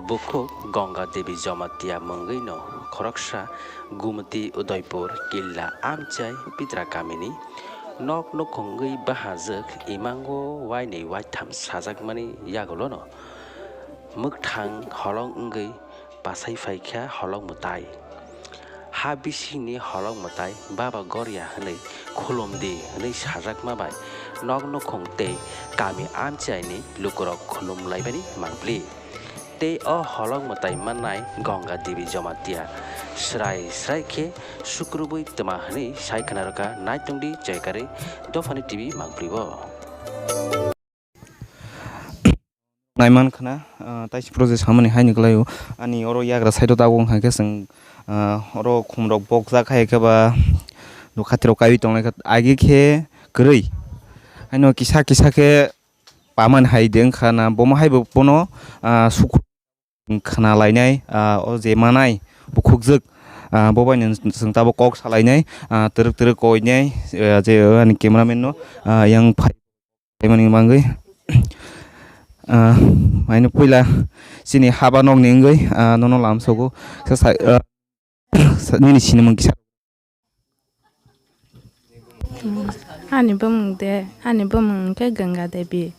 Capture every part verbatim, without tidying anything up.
Bukhuk Ganga Devi Jamatia mwngwi no khoroksa Gumti Udaipur Killa amchai Pitra kamini nok nukhungwi bahajwk imango wainwi waitham sajakmani yagulono mwkthang holong wngwi pasai phaikha holong mwtai. Ha bisingni holong mwtai Baba Goria hwnwi khulum di hwnwi sajakma bai nok nukhung tei kami amchaini lukurok khulum laimani mangpli. Tei o holong mwtai mannai Ganga Devi Jamatia srai srai khe sukrubwi twma hwnwi sai khwnarokha. Naitongdi chaikarwi Dophani T V mangpli bo. Naiman khna, ah, taisi project samani haini kwlaio. Ani oro yagra side o tabuk wngkha khe chwng, ah, oro khumrok bokjak hai khe ba nukhatirok kaiwi tongnaikha agi khe kwrwi. Haino kisa kisa khe pamani hai de wngkha na bomo hai bo bono, ah, sukhu khna lainai, ah, o je manai bukhukjwk, ah, bo bai no chwng tabuk kok salainai, ah, twrwk twrwk koinai, ah, je ani cameraman no, ah, yang phai. Tei mani bagwi, ah, maino puila chini haba nokni wngwi, ah, nono lamsogo. Sa, sa, ah, sa, nini sinimung kisa. Ani bumung de, ani bumung khe Ganga Devi.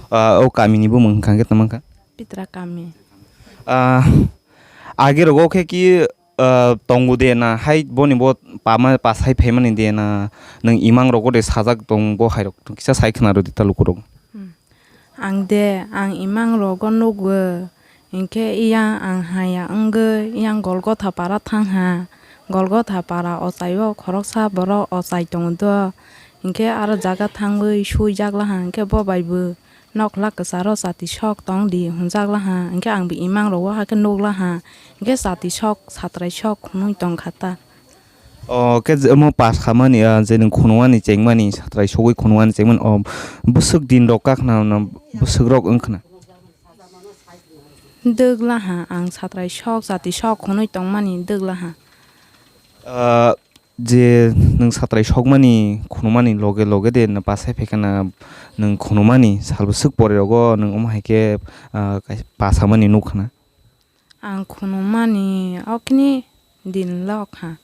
Ah, o kamini bumung wngkha khe tamo wngkha? Pitra kami. Ah, age rogo khe ki ah, tongo de na hai boni bo pama pasai phaimani de na nwng imang rogo de sajak tong bo hai rok kisa sai khna rw di ta luku rok. Hmm. Ang de, ang imang rogo nukgo, hinkhe iya ang haya wngwi yang Golgotha para thang ha. Golgotha para ochai o khoroksa borok ochai tongo do, hinkhe aro jaga thangwi sui jak laha, hinkhe bo bai bo. Nokla kwcharo chati sok tong di hwnjak laha, hinkhe ang bo imang rogo hakhe nuk laha, hinkhe chati sok satrai sok khunui tong kha ta. O khe je omo pass khamani, ah, je nwng khunumani chengmani satrai sogwi khunumani chengmani o bwswk din rok kakhna no bwswk rok wngkhna. Dwk laha ang satrai sok chati sok khunui tongmani dwk laha. Ah, je nwng satrai sokmani khunumani loge loge de na pasai phaikha na nwng khunumani sal bwswk pore rogo nwng omo hai khe, ah, kaisa pasamani nukha na. Ang khunumani okni din lok ha.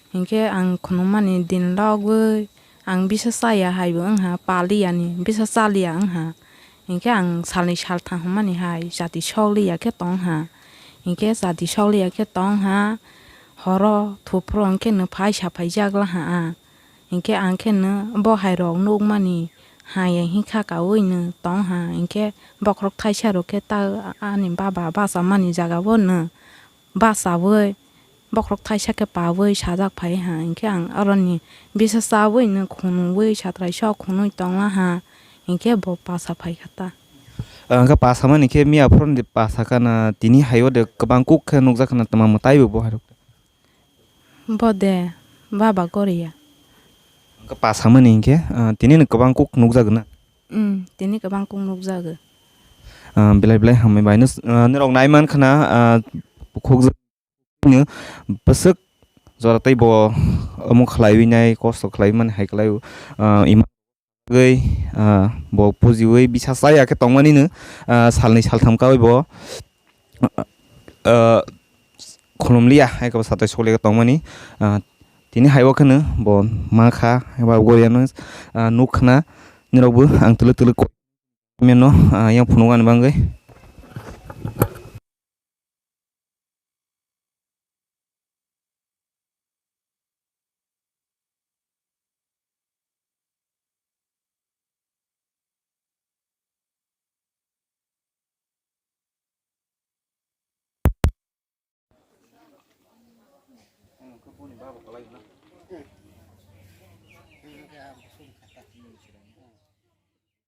Hinkhe ang khunumani din logwi ang bisa chaya hai bo wng ha, paliya ni bisa chaliya wng ha. Hinkhe ang salni saltham hwnmani hai chati sokliya khe tong ha. Hinkhe chati sokliya khe tong ha, horo thuphuru hinkhe no phai saphai jak laha ang. Hinkhe ang khe no bo hai rok nukmani hai hinkha kaui no tong ha. Hinkhe bokhorok thaisa rok khe ta ani baba bachamani jaga o no bachaui bokhorok thaisa khe paui sajak phai ha, hinkhe ang aroni bisa chaui no khunui satrai sok khunui tongla ha, hinkhe bo pacha phai kha ta. Ang khe pacha mani khe miya phuru de pacha kha na, tini hai o de kwbang kuk khe nukjak kha na, twma mwtai bo bo hai rok. Bo de baba Goria. Ang khe pacha mani hinkhe, ah, tini no kwbang kuk nukjak na. Hmm, tini kwbang kuk nukjak. Ah, belai belai hambai bai no, ah, norok nai man kha na, ah, khuk bwswk jora tei bo omo khlaiwi nai, kosto khlaiwi mani hai kwlai o, ah, ima bagwi, ah, bo pujiwi bisa chaya khe tongmani no, ah, salni saltham kaui bo, ah, khulum liya hai khe bo satai sok liya tongmani, ah, tini hai o kheno bo ma kha eba gori ano, ah, nuk khna nirok bo ang twlwk twlwk kok mano, ah, yang phunuk ani bagwi.